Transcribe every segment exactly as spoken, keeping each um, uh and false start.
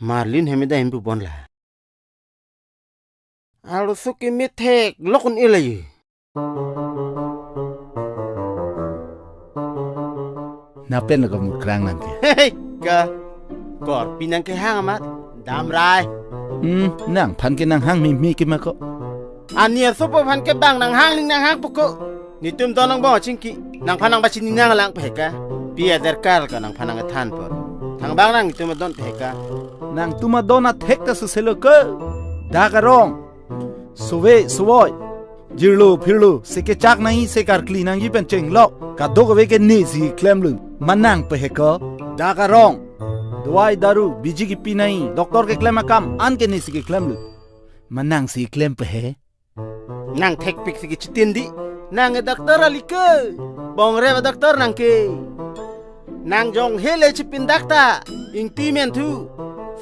Marlin hem ida hem pu bon la. Arloso ke methek lok un-e la ye. Napen lo ko Mukrang nang ke. Hei, ka. Korpi nang kehang amat. Damrai. Hmm, nangphan ke nanghang meme ke ma ko. Ani asopo aphan ke bang nanghang ning nanghang puko. Netum don angbong achingki. Nangphan nang pachini nanglang peheka. Pi aderkar ka nangphan nang kethan po. Thangbang nang netum don peheka. Nangtum adon athek ta suselo ke. Dak arong. Sove, sovoi. Jirlo, phirlo, se kechak nangji, se karkli nangji pen chenglok. Kadokave ke nesi klemlo. Manang peheka. Dak arong. Dawai daru, biji kipi nangji, doctor keklem akam, anke nesi keklemlo. Manang si klem pehe. Nang thekpik si kechitin di. Nang e doctor ali ke. Bongrep a doctor nang ke. Nang jong hele chipin dak ta. Ingti men thu.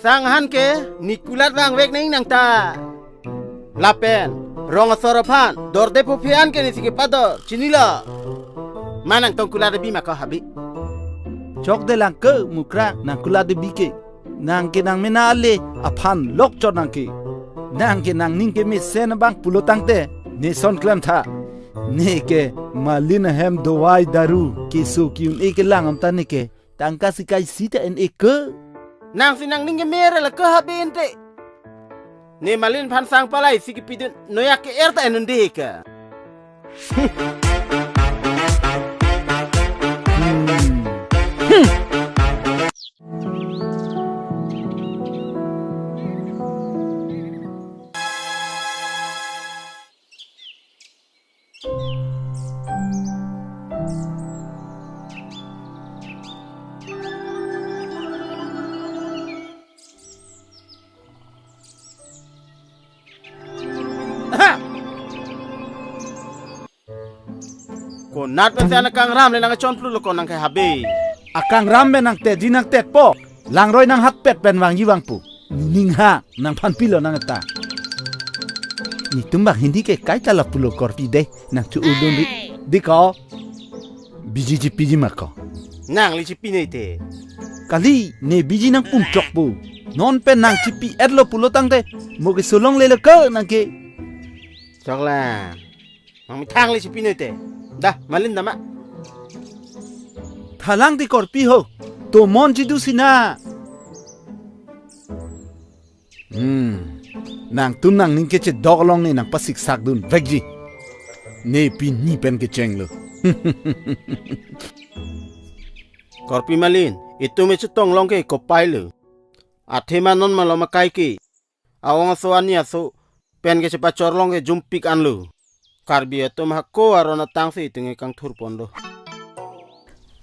Sanghan ke nikulat vangvek neng nang ta. Lapen rong asor aphan dorde phu phi anke nesi kepador. Chinilo. Manang tong kulat abi ma ko habi. Chokde lang ke Mukrang nang kulat abi ke. Nang ke nang mena ale aphan lok chot nang ke. Nang ke nangning kemesen abang pulo tangte ne son klem tha. Ne ke Marlin ahem dawai daru keso ki-un-e kelang am ta ne ke tangka sikai sita en-e ke. Nang si nangning kemere la ke habe ente. Ne Marlin aphan sang palai si kipidun noyak ke er ta en un-e ke. Konat pensi anak kangram le nang chon plu lo ko nang ke habe. Akangram pen nang tedi nang tetpo. Langroi nang hatpet pen vangji vangpo. Ning ha nangphan pilo nang ta. Netum bang Hindi ke kaita lapulo Korpi de nang chu udun di. Di ko. Biji chipiji ma ko. Nang le chipi noi te. Kali ne biji nang pum chokpo. Non pen nang chipi-etlo pulo tangte. Mo keso longle lo ke nang ke. Choklang. Nang methang le chipi noi te. Dah, Marlin dama. Thalang ti Korpi ho. Tomon chidu sina. Hmm. Nangtum nangning kechedok along ne nang pasik sakdun vekji. Ne pini pen kechenglo. Korpi Marlin, itum e chetong long ke kopai lo. Athema non malom akai ke. Awang aso ani aso pen kechepachor long ke jumpik anlo. Karbi atum hako aron atang si itum e kangthur ponlo.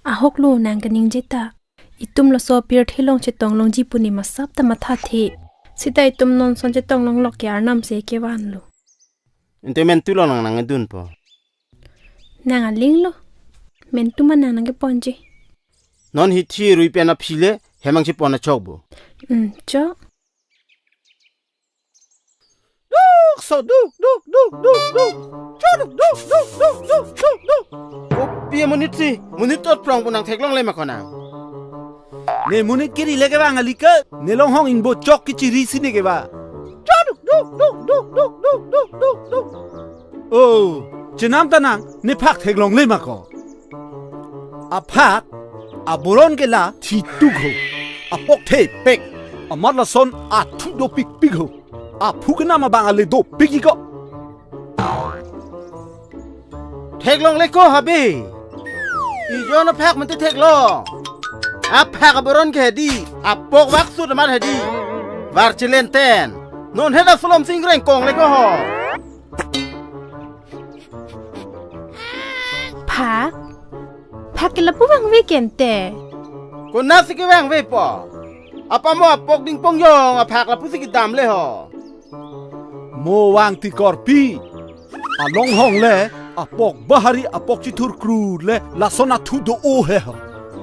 Ahok lo nang kaningje ta. Itum laso apirthe along chetong longji pu ne masap ta mathathe. Sita itum non son chetong longlok ke arnam si kevanlo. Ente mentu lo nang nangdunpo. Nang aling lo. Mentu ma nang nangkeponji. Non hithi rui pen aphi le hem nang chepon achok bo. Hmm, chok. Duk so duk duk duk duk duk. Cho duk duk duk duk duk duk duk. Kopi amonit si, monit tot prong pu nang theklongle ma ko nang. Ne monit kiri le kevang ali ke, ne longhong ingbo chok kechiri si ne kevang. Cho duk duk duk duk duk duk duk duk duk. Oh, chenam ta nang, ne phak theklongle ma ko. Aphak, aboron ke la thituk ho. Apok thepek, amat lason athu dopikpik ho. Aphu kenam abang ale dopik iko. Theklongle ko habe. Ijon aphak mate theklong. Aphak aboron ke hedi, apok baksut amat hedi. Var chilenten. Non heda sulom singreng kongle ko ho. Phak? Phak ke lapu vangve ke ente. Konat si kevangvepo. Apamo apok dingpong jong aphak lapu si kedam le ho. Mo vang ti Korpi. Alonghong le apok bahari apok chithur krut le lason athu do-o he ho.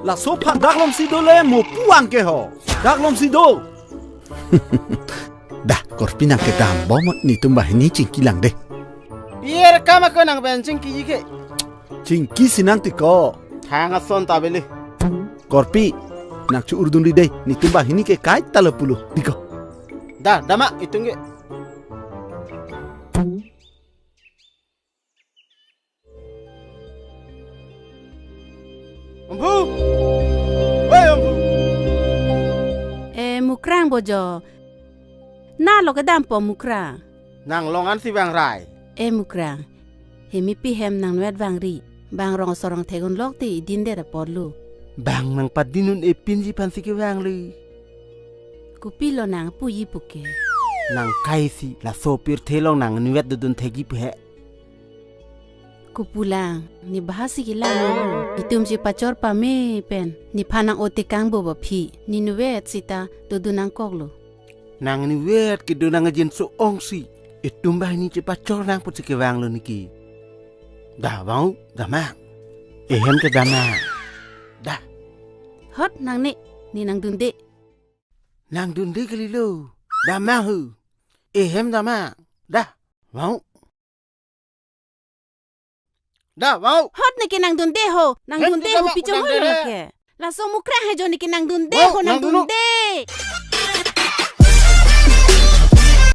Laso phak daklom si do le mo pu vang ke ho. Daklom si do. Dah, Korpi nang kedam bom netum banghini chingki lang de. Pier kama ko nang pen chingkiji ke. Chingki si nang ti ko. Thang ason ta beli. Korpi. nang chu-urdun ri dei, netum banghini ke kaita lo pulo. Diko. Da, dama, itum ke. Omphu! Oi, Omphu! Eh, Mukrang bojo. Na lo kedam po Mukrang. Nang longan si vang rai. Eh, Mukrang. Hemipi hem nang nuet vang ri. Bang rong sorong thegun lok ti idin der apor lo. Bang nang padin un-e pinji aphan si kevang lo. Kopi lo nang puji puke. Nang kai si laso pirthe along nang nuet dodun thekji pu he. Kopulang, ne bahasi kelang lo. Itum chepachor pame pen, nephan nang-o tekang bo ba phi, ne nuet sita dodun nangkok lo. Nang nuet kedo nang ajinso ong si, itum banghini chepachor nang pu si kevang lo niki. Da vang, da mang. Ehem ke da mang. Da. Hot nangne, ne nangdunde. Nangdunde kalilo. Da mang hu. Ehem da mang. Da. Vang. Da, vang. Hot neke nangdunde ho. Nangdunde ho, pichong ho lo ke. Laso Mukrang he jo neke nangdunde ho, nangdunde.